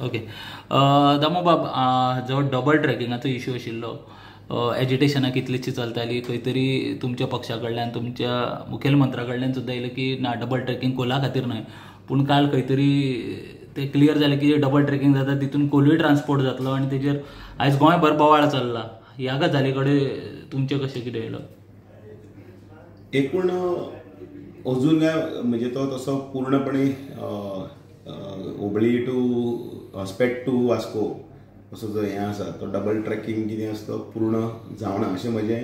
Okay दामूबाब, जो double ट्रॅकिंगाचो issue आशिल्लो, एजिटेशनां कितलीशी चलताली, खंय तरी तुमच्या पक्षा कडल्यान, तुमच्या मुखेलमंत्र्या कडल्यान सुद्दां येयलें की ना, डबल ट्रॅकिंग कोला खातीर न्हय. पूण काल खंय तरी ते क्लियर जालें की डबल ट्रॅकिंग जाता तितून कोलूय ट्रान्सपोर्ट जातलो आनी तेजेर आयज गोंयभर बोवाळ चल्ला. ह्या गजाली कडेन तुमचें कशें कितें येयलो? एकूण अजून काय म्हणजे तो तसो पूर्णपणे हुबळी टू हॉस्पेट टू वास्को असो जो हें आसा तो डबल ट्रॅकिंग कितें आसा तो पूर्ण जावना अशें म्हजें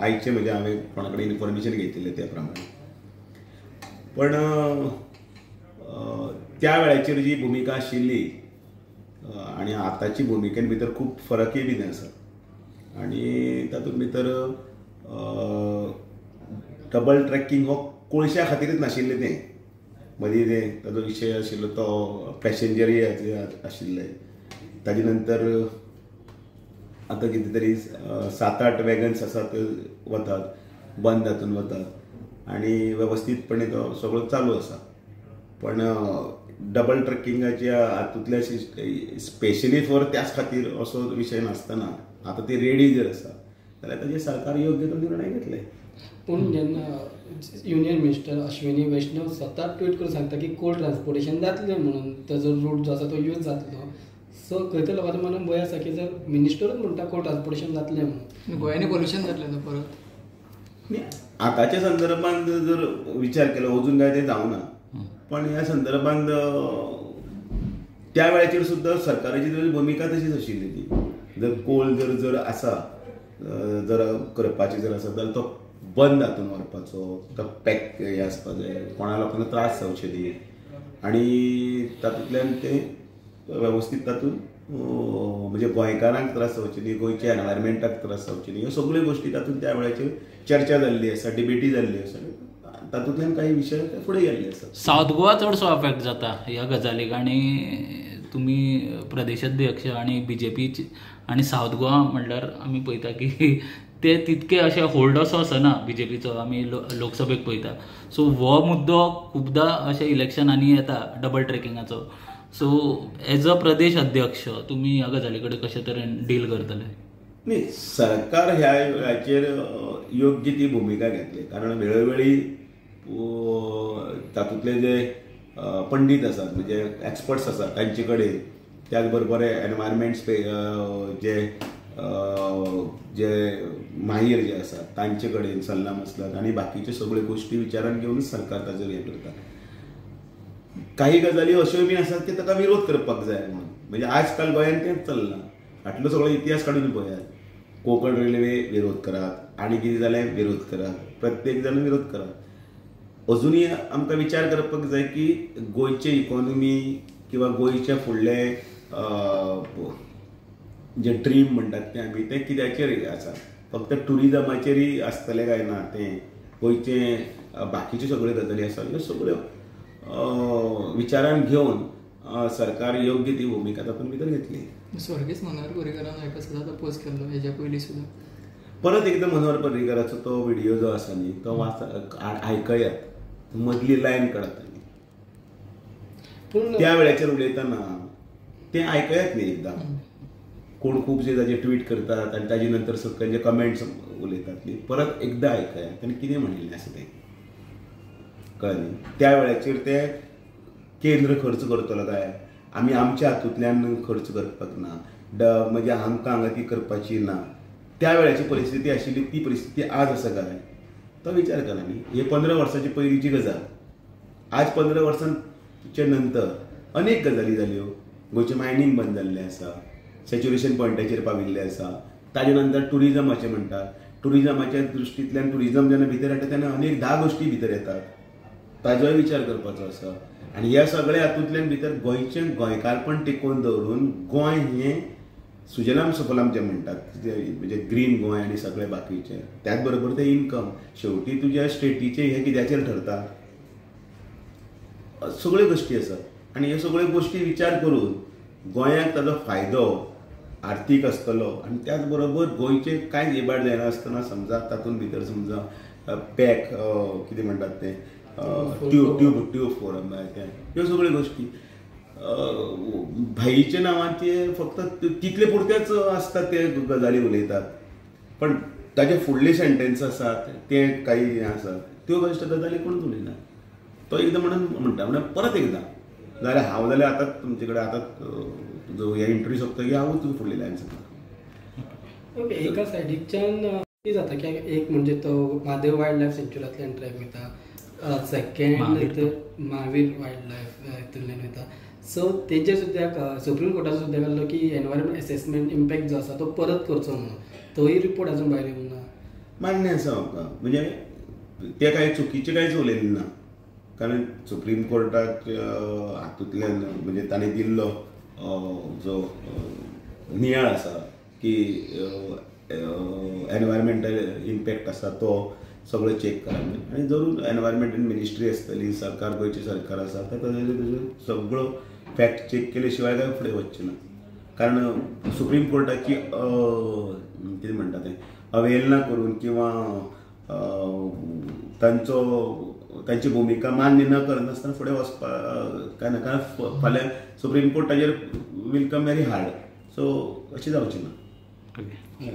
आयचें, म्हणजे हांवें कोणा कडेन इन्फॉर्मेशन घेतिल्लें त्या प्रमाणे. पण त्या वेळाचेर जी भुमिका आशिल्ली आनी आतांची भुमिकेन भितर खूब फरकय बीन आसा आनी तातूंत भितर डबल ट्रॅकिंग हो कोळश्या खातीरच नाशिल्लें तें, मदीं तें ताजो विशय आशिल्लो तो पॅसेंजरीय आशिल्ले. ताजे नंतर आतां कितें तरी 7-8 वॅगन्स आसात ते वतात, बंद हातून वतात आनी वेवस्थीतपणे तो सगळो चालू आसा. पण डबल ट्रॅकिंगाच्या हातूंतल्या स्पेशली फॉर त्याच खातीर असो विशय नासतना आतां ती रेडी जर आसा जाल्यार ताजेर सरकार योग्य तो निर्णय घेतले. पूण जेन्ना युनियन मिनिस्टर अश्विनी वैष्णव स्वता ट्वीट करून सांगता की कोल ट्रान्सपोर्टेशन जातलें म्हणून, ताजो रूट जो आसा तो यूज जातलो, सो खंय तरी लोकांच्या मनान भंय आसा की जर मिनिस्टरूच म्हणटा कोल ट्रान्सपोर्टेशन जातलें म्हणून, गोंयांनी पोल्युशन जातलें न्हू परत. आतांच्या संदर्भात जर विचार केलो अजून काय तें जावना, पण ह्या संदर्भात त्या वेळाचेर सुद्दां सरकाराची भुमिका तशीच आशिल्ली ती जर कोल जर जर आसा जर करपाची जर आसा जाल्यार तो बंद हातून व्हरपाचो, तो पॅक हें आसपा जाय, कोणा लोकांक त्रास जावचे न्ही आनी तातूंतल्यान तें वेवस्थीत तातूंत म्हणजे गोंयकारांक त्रास जावचे न्ही, गोंयच्या एनवायरमेंटाक त्रास जावचे न्ही, ह्यो सगळ्यो गोश्टी तातूंत त्या वेळाचेर चर्चा जाल्ली आसा, डिबेटी जाल्ली आसा, तातूंतल्यान काही विशय फुडें गेल्ले आसा. सावथ गोवा चडसो अफेक्ट जाता ह्या गजालीक आनी तुमी प्रदेशाध्यक्ष आनी बीजेपी आनी सावथ गोवा म्हणल्यार आमी पळयता की ते तितके अशे होल्ड असो आसना बीजेपीचो, आमी लोकसभेक पळयता. सो हो मुद्दो खुबदां अशे इलेक्शनांनी येता डबल ट्रॅकिंगाचो. सो एज अ प्रदेश अध्यक्ष तुमी ह्या गजाली कडेन कशे तरेन डील करतले? न्ही, सरकार ह्या हाचेर योग्य ती भुमिका घेतली, कारण वेळोवेळी तातूंतले जे पंडीत आसात म्हणजे एक्सपर्ट्स आसात तांचे कडेन, त्याच बरोबर एनवायरमेंट जे जे माहीर जे आसात तांचे कडेन सल्ला मसलत आनी बाकीच्यो सगळ्यो गोश्टी विचारान घेवनच सरकार ताचेर हें करता. काही गजाली अश्योय बीन आसात की ताका विरोध करपाक जाय म्हणून, म्हणजे आज काल गोंयांत तेंच चल्लां. फाटलो सगळो इतिहास काडून पळयात, कोंकण रेल्वे विरोध करात आनी कितें जालें विरोध करात, प्रत्येक जाण विरोध करात. अजुनूय आमकां विचार करपाक जाय की गोंयचे इकॉनॉमी किंवा गोंयचे फुडले जे ड्रीम म्हणटात तें आमी तें कित्याचेर आसा, फक्त ट्युरिजमाचेरय आसतलें काय ना, तें गोंयचे बाकीच्यो सगळ्यो गजाली आसा ह्यो सगळ्यो विचारान घेवन सरकार योग्य ती भुमिका तातूंत भितर घेतली. स्वर्गीस मनोहर पर्रीकरान हेका सुद्दां पोस्ट केल्लो हेज्या पयलीं सुद्दां. परत एकदां मनोहर पर्रीकराचो तो व्हिडियो जो आसा न्ही तो वाच आयकयात, मदली लायन काडात आनी त्या वेळाचेर उलयतना तें आयकयात न्ही एकदां. कोण खुबशे ताजे ट्वीट करतात आनी ताजे नंतर सकयल जे कमेंट्स उलयतात न्ही, परत एकदां आयकयात आनी कितें म्हणिल्लें आसा तें कळ्ळें न्ही. त्या वेळाचेर ते केंद्र खर्च करतलो काय, आमी आमच्या हातूंतल्यान खर्च करपाक ना, म्हणजे आमकां हांगा ती करपाची ना, त्या वेळाची परिस्थिती आशिल्ली ती परिस्थिती आज आसा काय तो विचार करा न्ही. हे 15 वर्सांची पयलींची गजाल, आज 15 वर्सांचे नंतर अनेक गजाली जाल्यो. गोंयचें मायनींग बंद जाल्लें आसा, सॅच्युरेशन पॉयंटाचेर पाविल्लें आसा, ताजे नंतर ट्युरिजमाचें म्हणटात, ट्युरिजमाच्या दृश्टींतल्यान ट्युरिजम जेन्ना भितर हाडटा तेन्ना अनेक 10 गोश्टी भितर येतात, ताजोय विचार करपाचो आसा. आनी ह्या सगळ्या हातूंतल्यान भितर गोंयचें गोंयकारपण टिकोवन दवरून गोंय हें सुजलाम सुफलाम जें म्हणटात म्हणजे ग्रीन गोंय आनी सगळें बाकीचें, त्याच बरोबर तें इनकम शेवटी तुज्या स्टेटीचें हें कित्याचेर ठरता, सगळ्यो गोश्टी आसात. आनी ह्यो सगळ्यो गोश्टी विचार करून गोंयाक ताजो फायदो आर्थीक आसतलो आनी त्याच बरोबर गोंयचें कांयच इबाड जायना आसतना समजा तातूंत भितर समजा पॅक कितें म्हणटात तें ट्यूब फोरम तें, ह्यो सगळ्यो गोश्टी भाईच्या नांवान ते फक्त तितले पुरतेच आसता ते गजाली उलयतात, पण ताजे फुडले सेंटेन्स आसात ते काही हें आसा त्यो गजाली कोणूच उलयना. तो एकदां म्हणून म्हणटा म्हणल्यार परत एकदां जाल्यार हांव जाल्यार आतां तुमचे कडेन आतां तुजो हे इंटरव्यू सोंपतकीर हांवूच तुका फुडली लायन सांगता. ओके, एका सायडीकच्यान कितें जाता की एक म्हणजे तो म्हादेव वायल्ड लायफ सँच्युरींतल्यान ट्रॅक वयता, सेकेंड महावीर वायल्ड लायफ हितूंतल्यान वयता. सो तेजेर सुद्दां सुप्रीम कोर्टाचो सुद्दां केल्लो की एनवायरमेंट एसेसमेंट इम्पॅक्ट जो आसा तो परत करचो म्हणून, तोय रिपोर्ट अजून भायर येवंक ना. मान्य आसा म्हाका, म्हणजे ते कांय चुकीचें कांयच उलयलें ना, कारण सुप्रीम कोर्टाक हातूंतल्यान म्हणजे ताणें दिल्लो जो नियाळ आसा की एनवायरमेंटल इम्पॅक्ट आसा तो सगळो चॅक करा आनी जरूर एनवायरमेंटल मिनिस्ट्री आसतली, सरकार गोंयचें सरकार आसा ताजेर सगळो फॅक्ट चॅक केले शिवाय काय फुडें वचचें ना. कारण सुप्रीम कोर्टाची कितें म्हणटा तें अवहेलना करून किंवा तांचो तांची भुमिका मान्य न करनासतना फुडें वचपाक काय ना, कारण फाल्यां supreme कोर्टाचेर will come very hard. So अशें जावचें ना. ओके.